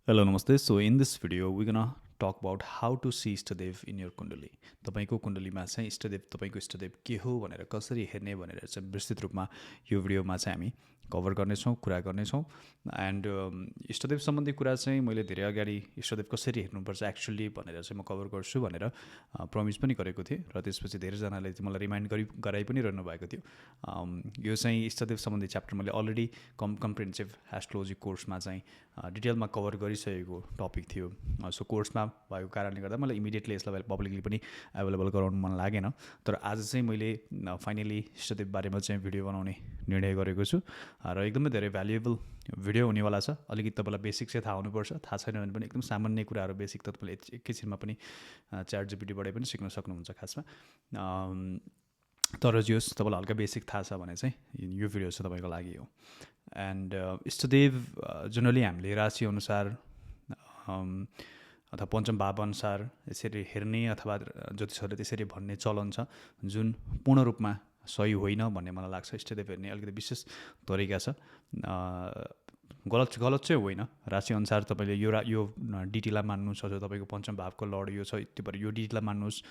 Hello, namaste. So in this video, we're gonna talk about how to see Ishtadev in your कुण्डली. तपाईँको कुण्डलीमा चाहिँ इष्टदेव तपाईँको इष्टदेव के हो भनेर कसरी हेर्ने भनेर चाहिँ विस्तृत रूपमा यो भिडियोमा चाहिँ हामी कभर गर्नेछौँ, कुरा गर्नेछौँ. एन्ड इष्टदेव सम्बन्धी कुरा चाहिँ मैले धेरै अगाडि इष्टदेव कसरी हेर्नुपर्छ एक्चुअली भनेर चाहिँ म कभर गर्छु भनेर प्रमिस पनि गरेको थिएँ र त्यसपछि धेरैजनाले मलाई रिमाइन्ड गराइ पनि रहनु भएको थियो. यो चाहिँ इष्टदेव सम्बन्धी च्याप्टर मैले अलरेडी कम्प्रिहेन्सिभ एस्ट्रोलोजी कोर्समा चाहिँ डिटेलमा कभर गरिसकेको टपिक थियो. सो कोर्समा भएको कारणले गर्दा मलाई इमिडिएटली यसलाई पब्लिकली पनि एभाइलेबल गराउनु मन लागेन. तर आज चाहिँ मैले फाइनली इष्टदेव बारेमा चाहिँ भिडियो बनाउने निर्णय गरेको छु र एकदमै धेरै भ्यालुएबल भिडियो हुनेवाला छ. अलिकति तपाईँलाई बेसिक चाहिँ थाहा हुनुपर्छ. थाहा छैन भने पनि एकदम सामान्य कुराहरू बेसिक त तपाईँले एकैछिनमा पनि च्याट जिपिटीबाट पनि सिक्न सक्नुहुन्छ खासमा. तर जे होस् तपाईँलाई हल्का बेसिक थाहा छ भने चाहिँ यो भिडियो चाहिँ तपाईँको लागि हो. एन्ड इष्टदेव जनरली हामीले राशिअनुसार अथवा पञ्चम भाव अनुसार यसरी हेर्ने अथवा ज्योतिषहरूले त्यसरी भन्ने चलन छ, जुन पूर्ण रूपमा सही होइन भन्ने मलाई लाग्छ. इष्टदेव हेर्ने अलिकति विशेष तरिका छ. गलत चाहिँ होइन. राशिअनुसार तपाईँले यो डिटीलाई मान्नुहोस्, हजुर तपाईँको पञ्चम भावको लड यो छ त्यो भएर यो डिटीलाई मान्नुहोस्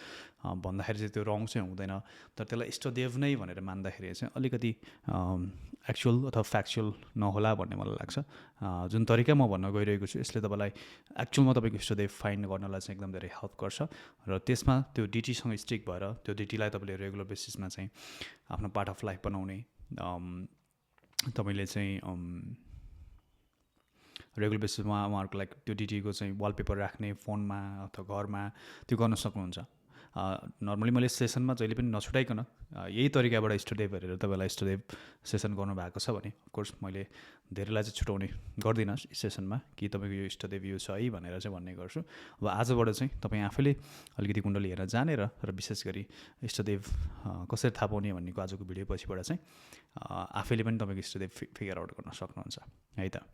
भन्दाखेरि चाहिँ त्यो रङ चाहिँ हुँदैन. तर त्यसलाई इष्टदेव नै भनेर मान्दाखेरि चाहिँ अलिकति एक्चुअल अथवा फ्याक्चुअल नहोला भन्ने मलाई लाग्छ. जुन तरिका म भन्न गइरहेको छु यसले तपाईँलाई एक्चुअलमा तपाईँको इष्टदेव फाइन्ड गर्नलाई चाहिँ एकदम धेरै हेल्प गर्छ. र त्यसमा त्यो डिटीसँग स्टिक भएर त्यो डिटीलाई तपाईँले रेगुलर बेसिसमा चाहिँ आफ्नो पार्ट अफ लाइफ बनाउने, तपाईँले चाहिँ रेगुलर बेसिसमा उहाँहरूको लाइक त्यो डिटीको चाहिँ वालपेपर राख्ने फोनमा अथवा घरमा त्यो गर्न सक्नुहुन्छ. नर्मली मैले सेसनमा जहिले पनि नछुटाइकन यही तरिकाबाट इष्टदेव हेरेर तपाईँलाई इष्टदेव सेसन गर्नुभएको छ भने अफकोर्स मैले धेरैलाई चाहिँ छुटाउने गर्दिनँ सेसनमा कि तपाईँको यो इष्टदेव यो छ है भनेर चाहिँ भन्ने गर्छु. अब आजबाट चाहिँ तपाईँ आफैले अलिकति कुण्डली हेरेर जानेर र विशेष गरी इष्टदेव कसरी थाहा पाउने भन्नेको आजको भिडियो पछिबाट चाहिँ आफैले पनि तपाईँको इष्टदेव फिगर आउट गर्न सक्नुहुन्छ है त.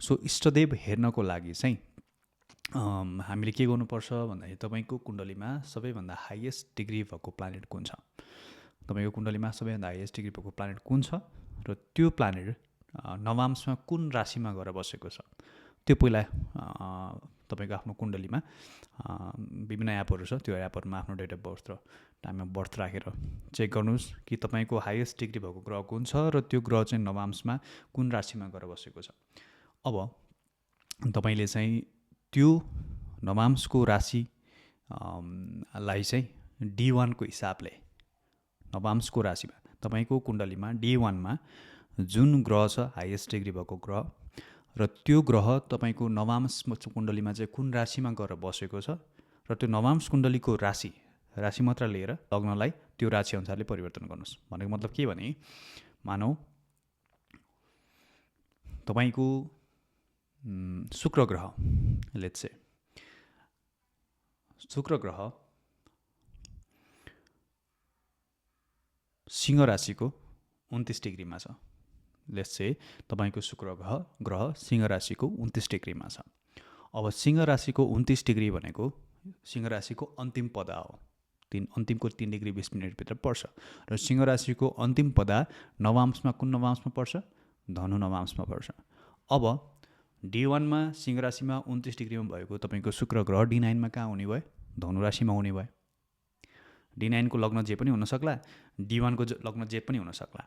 सो इष्टदेव हेर्नको लागि चाहिँ हामीले के गर्नुपर्छ भन्दाखेरि तपाईँको कुण्डलीमा सबैभन्दा हाइएस्ट डिग्री भएको प्लानेट कुन छ, तपाईँको कुण्डलीमा सबैभन्दा हाइएस्ट डिग्री भएको प्लानेट कुन छ र त्यो प्लानेट नवांशमा कुन राशिमा गएर बसेको छ त्यो पहिला तपाईँको आफ्नो कुण्डलीमा विभिन्न एपहरू छ. त्यो एपहरूमा आफ्नो डेट अफ बर्थ र टाइम अफ बर्थ राखेर चेक गर्नुहोस् कि तपाईँको हाइएस्ट डिग्री भएको ग्रह कुन छ र त्यो ग्रह चाहिँ नवांशमा कुन राशिमा गएर बसेको छ. अब तपाईँले चाहिँ त्यो नवांशको राशि लाई चाहिँ D1 को हिसाबले नवांशको राशिमा तपाईँको कुण्डलीमा D1 मा जुन ग्रह छ हाइएस्ट डिग्री भएको ग्रह र त्यो ग्रह तपाईँको नवांश कुण्डलीमा चाहिँ कुन राशिमा गएर बसेको छ र त्यो नवांश कुण्डलीको राशि मात्र लिएर लग्नलाई त्यो राशि अनुसारले परिवर्तन गर्नुहोस्. भनेको मतलब के भने मानौ तपाईँको शुक्र ग्रह लेट्स से शुक्र ग्रह सिंह राशिको 29 डिग्रीमा छ. लेट्स से तपाईँको शुक्र ग्रह सिंह राशिको 29 डिग्रीमा छ. अब सिंह राशिको 29 डिग्री भनेको सिंह राशिको अन्तिम पदा हो. अन्तिमको 3 डिग्री 20 मिनटभित्र पर्छ र सिंह राशिको अन्तिम पदा नवांशमा कुन नवांशमा पर्छ? धनु नवांशमा पर्छ. अब D1 मा सिंह राशिमा 29 डिग्रीमा भएको तपाईँको शुक्र ग्रह D9 मा कहाँ हुने भयो? धनु राशिमा हुने भयो. D9 को लग्न जे पनि हुन सक्ला, D1 को लग्न जे पनि हुन सक्ला.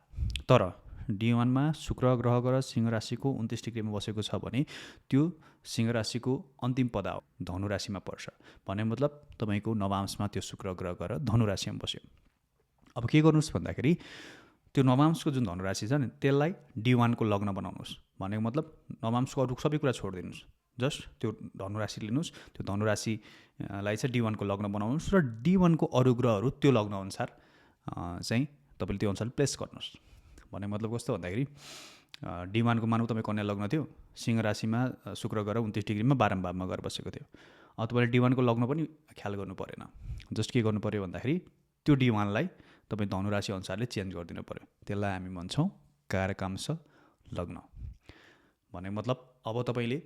तर D1 मा शुक्र ग्रह गएर सिंह राशिको 29 डिग्रीमा बसेको छ भने त्यो सिंह राशिको अन्तिम पदा हो, धनु राशिमा पर्छ. भने मतलब तपाईँको नवांशमा त्यो शुक्र ग्रह गएर धनु राशिमा बस्यो. अब के गर्नुहोस् भन्दाखेरि त्यो नवांशको जुन धनु राशि छ नि त्यसलाई D1 को लग्न बनाउनुहोस्. भनेको मतलब नवांशको अरू सबै कुरा छोडिदिनुहोस्, जस्ट त्यो धनुराशि लिनुहोस्. त्यो धनुराशिलाई चाहिँ D1 को लग्न बनाउनुहोस् र D1 को अरू ग्रहहरू त्यो लग्न अनुसार चाहिँ तपाईँले त्यो अनुसार प्लेस गर्नुहोस्. भने मतलब कस्तो भन्दाखेरि D1 को मानौँ तपाईँ कन्या लग्न थियो, सिंह राशिमा शुक्र गएर 29 डिग्रीमा 12 भावमा गएर बसेको थियो. अब तपाईँले D1 को लग्न पनि ख्याल गर्नु परेन. जस्ट के गर्नु पऱ्यो भन्दाखेरि त्यो D1 लाई तपाईँ धनुराशि अनुसारले चेन्ज गरिदिनु पऱ्यो. त्यसलाई हामी भन्छौँ कारकांश लग्न. भने मतलब अब तपाईँले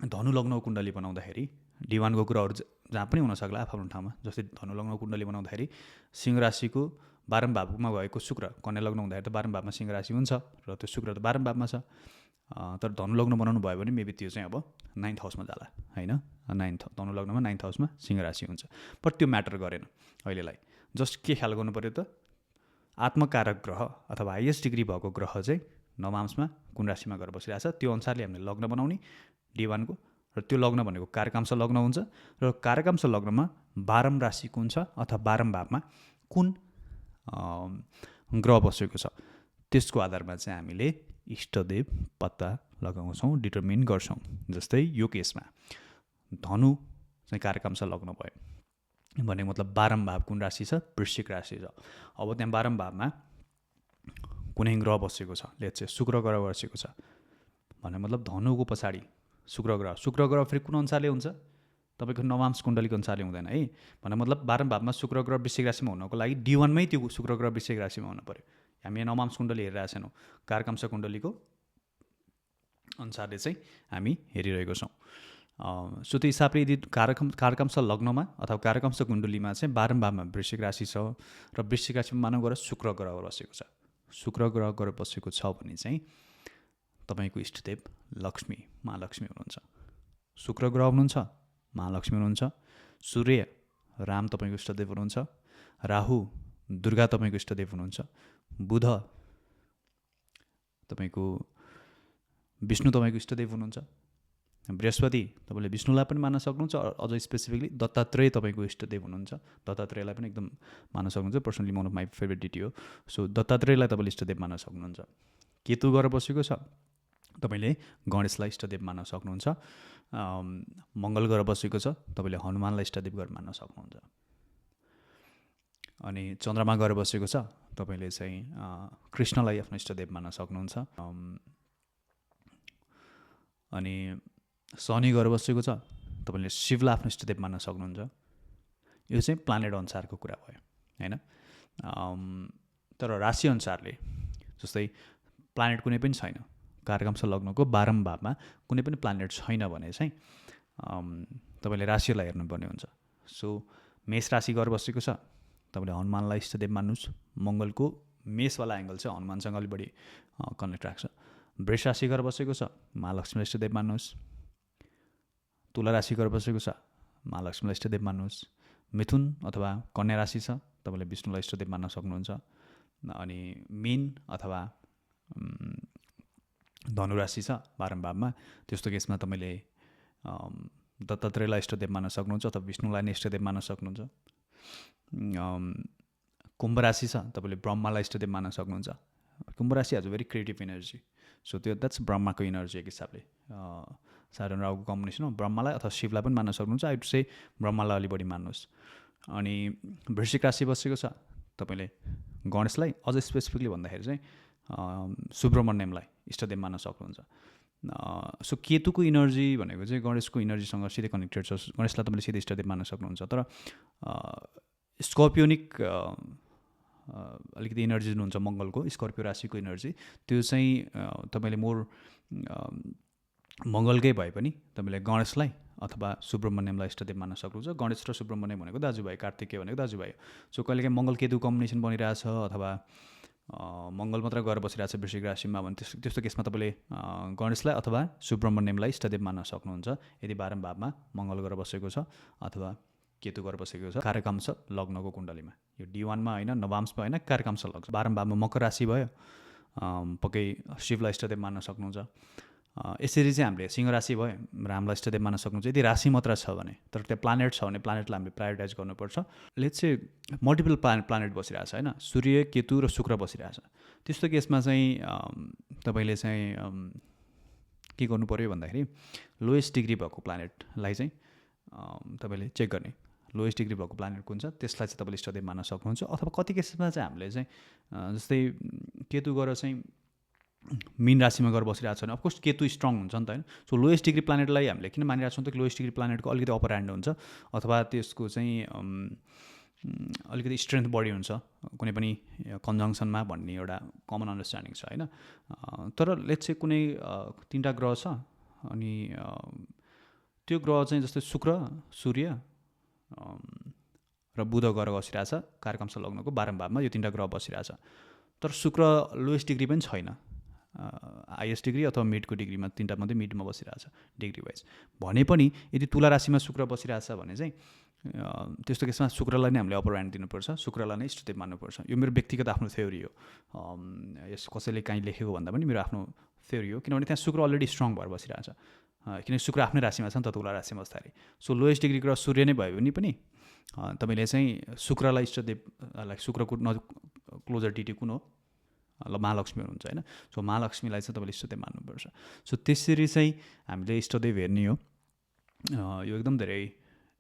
धनु लग्न कुण्डली बनाउँदाखेरि D1 को कुराहरू जहाँ पनि हुन सक्ला आफ्नो ठाउँमा. जस्तै धनु लग्न कुण्डली बनाउँदाखेरि सिंह राशिको 12 भावमा भएको शुक्र कन्या लग्न हुँदाखेरि त 12 भावमा सिंह राशि हुन्छ र त्यो शुक्र त 12 भावमा छ. तर धनु लग्न बनाउनु भयो भने मेबी त्यो चाहिँ अब 9th हाउसमा जाला होइन, धनु लग्नमा 9th हाउसमा सिंह राशि हुन्छ। पर त्यो म्याटर गरेन अहिलेलाई। जस्ट के ख्याल गर्नु पऱ्यो त, आत्मकारक ग्रह अथवा हाइएस्ट डिग्री भएको ग्रह चाहिँ नवमांशमा कुन राशिमा गएर बसिरहेछ, त्यो अनुसारले हामीले लग्न बनाउने D1को। र त्यो लग्न भनेको कारकांश लग्न हुन्छ, र कारकांश लग्नमा 12औं राशि कुन छ अथवा 12औं भावमा कुन ग्रह बसेको छ, त्यसको आधारमा चाहिँ हामीले इष्टदेव पत्ता लगाउँछौँ, डिटर्मिन गर्छौँ। जस्तै यो केसमा धनु चाहिँ कारकांश लग्न भयो भने मतलब 12औं भाव कुन राशि छ, वृश्चिक राशि छ। अब त्यहाँ 12औं भावमा कुनै ग्रह बसेको छ, लेट्स से शुक्र ग्रह बसेको छ भने मतलब धनुको पछाडि शुक्र ग्रह फेरि कुन अनुसारले हुन्छ, तपाईँको नवमांश कुण्डलीको अनुसारले हुँदैन है। भने मतलब 12औं भावमा शुक्र ग्रह वृश्चिक राशिमा हुनको लागि D1मै त्यो शुक्र ग्रह वृश्चिक राशिमा हुनु पऱ्यो। हामी नवमांश कुण्डली हेरिरहेको छैनौँ, कारकांश कुण्डलीको अनुसारले चाहिँ हामी हेरिरहेको छौँ। सो त्यो हिसाबले यदि कारकांश लग्नमा अथवा कारकांश कुण्डलीमा चाहिँ 12औं भावमा वृश्चिक राशि छ र वृश्चिक राशिमा मानव गएर शुक्र ग्रह बसेको छ, शुक्र ग्रह गएर बसेको छ भने चाहिँ तपाईँको इष्टदेव लक्ष्मी महालक्ष्मी हुनुहुन्छ। शुक्र ग्रह हुनुहुन्छ, महालक्ष्मी हुनुहुन्छ, सूर्य राम तपाईँको इष्टदेव हुनुहुन्छ, राहु दुर्गा तपाईँको इष्टदेव हुनुहुन्छ, बुध तपाईँको विष्णु तपाईँको इष्टदेव हुनुहुन्छ, बृहस्पति तपाईँले विष्णुलाई पनि मान्न सक्नुहुन्छ, अझ स्पेसिफिकली दत्तात्रेय तपाईँको इष्टदेव हुनुहुन्छ। दत्तात्रेयलाई पनि एकदम मान्न सक्नुहुन्छ, personally one of my favourite deity हो। सो दत्तात्रेयलाई तपाईँले इष्टदेव मान्न सक्नुहुन्छ। केतु गएर बसेको छ, तपाईँले गणेशलाई इष्टदेव मान्न सक्नुहुन्छ। मङ्गल गएर बसेको छ, तपाईँले हनुमानलाई इष्टदेव गरेर मान्न सक्नुहुन्छ। अनि चन्द्रमा गएर बसेको छ, तपाईँले चाहिँ कृष्णलाई आफ्नो इष्टदेव मान्न सक्नुहुन्छ। अनि शनि गएर बसेको छ, तपाईँले शिवलाई आफ्नो इष्टदेव मान्न सक्नुहुन्छ। यो चाहिँ प्लानेट अनुसारको कुरा भयो होइन। तर राशि अनुसारले जस्तै प्लानेट कुनै पनि छैन, कारकांश लग्नको 12औं भावमा कुनै पनि प्लानेट छैन भने चाहिँ तपाईँले राशिलाई हेर्नुपर्ने हुन्छ। सो मेष राशि गएर बसेको छ, तपाईँले हनुमानलाई इष्टदेव मान्नुहोस्। मङ्गलको मेषवाला एङ्गल चाहिँ हनुमानसँग अलिक बढी कनेक्ट राख्छ। वृष राशि गएर बसेको छ, महालक्ष्मीलाई इष्टदेव मान्नुहोस्। तुला राशि गएर बसेको छ, महालक्ष्मीलाई इष्टदेव मान्नुहोस्। मिथुन अथवा कन्या राशि छ, तपाईँले विष्णुलाई इष्टदेव मान्न सक्नुहुन्छ। अनि मीन अथवा धनु राशि छ 12औं भावमा, त्यस्तो केसमा तपाईँले दत्तात्रेयलाई इष्टदेव मान्न सक्नुहुन्छ अथवा विष्णुलाई नै इष्टदेव मान्न सक्नुहुन्छ। कुम्भ राशि छ, तपाईँले ब्रह्मालाई इष्टदेव मान्न सक्नुहुन्छ। कुम्भ राशि has a very creative energy, so त्यो द्याट्स ब्रह्माको एनर्जी एक हिसाबले। सारण राहुको कम्बिनेसन हो, ब्रह्मालाई अथवा शिवलाई पनि मान्न सक्नुहुन्छ। आई वुड से ब्रह्मालाई अलि बढी मान्नुहोस्। अनि वृश्चिक राशि बसेको छ, तपाईँले गणेशलाई, अझ स्पेसिफिकली भन्दाखेरि चाहिँ सुब्रमण्यमलाई इष्टदेव मान्न सक्नुहुन्छ। सो केतुको इनर्जी भनेको चाहिँ गणेशको इनर्जीसँग सिधै कनेक्टेड छ। गणेशलाई तपाईँले सिधै इष्टदेव मान्न सक्नुहुन्छ। तर स्कर्पियोनिक अलिकति इनर्जी जुन हुन्छ मङ्गलको, स्कर्पियो राशिको इनर्जी, त्यो चाहिँ तपाईँले मोर मङ्गलकै भए पनि तपाईँले गणेशलाई अथवा सुब्रमण्यमलाई इष्टदेव मान्न सक्नुहुन्छ। गणेश र सुब्रमण्यम भनेको दाजुभाइ, कार्तिकेय भनेको दाजुभाइ। सो कहिलेकाहीँ मङ्गल केतु कम्बिनेसन बनिरहेछ अथवा मङ्गल मात्र गएर बसिरहेछ वृश्चिक राशिमा भने त्यस्तो केसमा तपाईँले गणेशलाई अथवा सुब्रमण्यमलाई इष्टदेव मान्न सक्नुहुन्छ। यदि 12औं भावमा मङ्गल गएर बसेको छ अथवा केतु गएर बसेको छ कारकांश लग्नको कुण्डलीमा। यो D1मा होइन, नवांशमा होइन, कारकांश लग्न। 12औं भावमा मकर राशि भयो, पक्कै शिवलाई इष्टदेव मान्न सक्नुहुन्छ। यसरी चाहिँ हामीले सिंह राशि भयो, रामलाई इष्टदेव मान्न सक्नुहुन्छ यदि राशि मात्र छ भने। तर त्यो प्लानेट छ भने प्लानेटलाई हामीले प्रायोरिटाइज गर्नुपर्छ। लेट्स से मल्टिपल प्लानेट बसिरहेछ होइन, सूर्य केतु र शुक्र बसिरहेछ। त्यस्तो केसमा चाहिँ तपाईँले चाहिँ के गर्नु पऱ्यो भन्दाखेरि लोएस्ट डिग्री भएको प्लानेटलाई चाहिँ तपाईँले चेक गर्ने। लोएस्ट डिग्री भएको प्लानेट कुन छ त्यसलाई चाहिँ तपाईँले इष्टदेव मान्न सक्नुहुन्छ। अथवा कति केसमा चाहिँ हामीले चाहिँ जस्तै केतु गएर चाहिँ मीन राशिमा गएर बसिरहेको छ भने अफकोर्स केतु स्ट्रङ हुन्छ नि त होइन। सो लोएस्ट डिग्री प्लानेटलाई हामीले किन मानिरहेको छौँ त, लोएस्ट डिग्री प्लानेटको अलिकति अप्पर ह्यान्ड हुन्छ अथवा त्यसको चाहिँ अलिकति स्ट्रेन्थ बढी हुन्छ कुनै पनि कन्जङ्सनमा भन्ने एउटा कमन अन्डरस्ट्यान्डिङ छ होइन। तर लेट्स से कुनै 3टा ग्रह छ अनि त्यो ग्रह चाहिँ जस्तै शुक्र, सूर्य र बुध गएर बसिरहेछ कारकांश लग्नको 12औं भावमा, यो 3टा ग्रह बसिरहेछ। तर शुक्र लोएस्ट डिग्री पनि छैन, हाइएस्ट डिग्री अथवा मिडको डिग्रीमा, तिनवटा मध्ये मिडमा बसिरहेछ डिग्री वाइज भने पनि यदि तुला राशिमा शुक्र बसिरहेछ भने चाहिँ त्यस्तो केसमा शुक्रलाई नै हामीले अपर ह्यान्ड दिनुपर्छ, शुक्रलाई नै इष्टदेव मान्नुपर्छ। यो मेरो व्यक्तिगत आफ्नो थ्योरी हो, यस कसैले काहीँ लेखेको भन्दा पनि मेरो आफ्नो थ्योरी हो, किनभने त्यहाँ शुक्र अलरेडी स्ट्रङ भएर बसिरहेछ, किनकि शुक्र आफ्नै राशिमा छ नि त तुला राशिमा बस्दाखेरि। सो लोएस्ट डिग्री ग्रह सूर्य नै भयो भने पनि तपाईँले चाहिँ शुक्रलाई इष्टदेव, शुक्रको क्लोजर डिटी कुन हो, महालक्ष्मी हुनुहुन्छ होइन। सो महालक्ष्मीलाई चाहिँ तपाईँले इष्टदेव मान्नुपर्छ। सो त्यसरी चाहिँ हामीले इष्टदेव हेर्ने हो। यो एकदम धेरै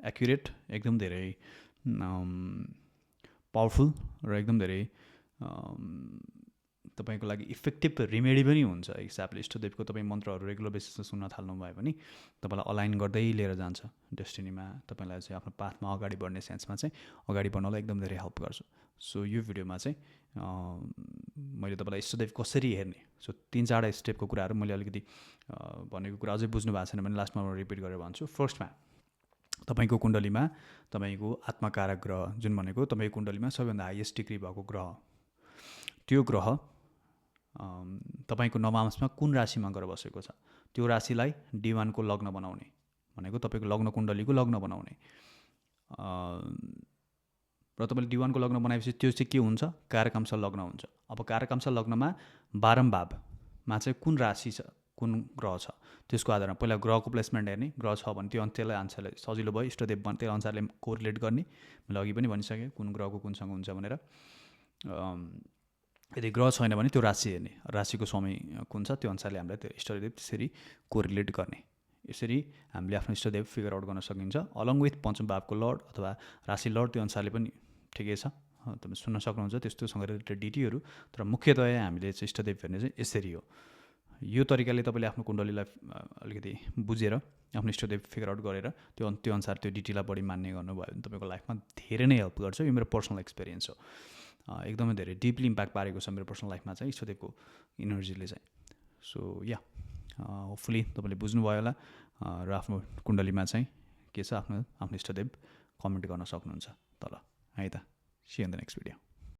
एक्युरेट, एकदम धेरै पावरफुल र एकदम धेरै तपाईँको लागि इफेक्टिभ रिमेडी पनि हुन्छ एक हिसाबले। इष्टदेवको तपाईँ मन्त्रहरू रेगुलर बेसिसमा सुन्न थाल्नुभयो भने तपाईँलाई अलाइन गर्दै लिएर जान्छ डेस्टिनीमा, तपाईँलाई चाहिँ आफ्नो पाथमा अगाडि बढ्ने सेन्समा चाहिँ अगाडि बढ्नलाई एकदम धेरै हेल्प गर्छ। सो यो भिडियोमा चाहिँ मैले तपाईँलाई इष्टदेव कसरी हेर्ने, सो 3-4 स्टेपको कुराहरू मैले अलिकति भनेको कुरा अझै बुझ्नु भएको छैन भने लास्टमा म रिपिट गरेर भन्छु। फर्स्टमा तपाईँको कुण्डलीमा तपाईँको आत्मकारक ग्रह जुन भनेको तपाईँको कुण्डलीमा सबैभन्दा हाइएस्ट डिग्री भएको ग्रह, त्यो ग्रह तपाईँको नवमांशमा कुन राशिमा गएर बसेको छ, त्यो राशिलाई D1 को लग्न बनाउने भनेको तपाईँको लग्न कुण्डलीको लग्न बनाउने। र तपाईँले D1 को लग्न बनाएपछि त्यो चाहिँ के हुन्छ, कारकांश लग्न हुन्छ। अब कारकांश लग्नमा 12औं भावमा चाहिँ कुन राशि छ, कुन ग्रह छ, त्यसको आधारमा पहिला ग्रहको प्लेसमेन्ट हेर्ने, ग्रह छ भने त्यो त्यसलाई आन्सरले सजिलो भयो, इष्टदेव त्यही अनुसारले कोरिलेट गर्ने। मैले अघि पनि भनिसकेँ कुन ग्रहको कुनसँग हुन्छ भनेर। यदि ग्रह छैन भने त्यो राशि हेर्ने, राशिको समय कुन छ त्यो अनुसारले हामीलाई त्यो इष्टदेव त्यसरी कोरिलेट गर्ने। यसरी हामीले आफ्नो इष्टदेव फिगर आउट गर्न सकिन्छ, अलङ विथ पञ्चम भावको लर्ड अथवा राशि लर्ड, त्यो अनुसारले पनि ठिकै छ, तपाईँ सुन्न सक्नुहुन्छ त्यस्तोसँग रिलेटेड डिटीहरू। तर मुख्यतया हामीले चाहिँ इष्टदेव हेर्ने चाहिँ यसरी हो। यो तरिकाले तपाईँले आफ्नो कुण्डलीलाई अलिकति बुझेर आफ्नो इष्टदेव फिगर आउट गरेर त्यो अनुसार त्यो डिटीलाई बढी मान्ने गर्नुभयो भने तपाईँको लाइफमा धेरै नै हेल्प गर्छ। यो मेरो पर्सनल एक्सपिरियन्स हो, एकदमै धेरै डिपली इम्प्याक्ट पारेको छ मेरो पर्सनल लाइफमा चाहिँ इष्टदेवको इनर्जीले चाहिँ। सो या होपफुली तपाईँले बुझ्नुभयो होला र आफ्नो कुण्डलीमा चाहिँ के छ आफ्नो इष्टदेव कमेन्ट गर्न सक्नुहुन्छ तल है त। See in the next video.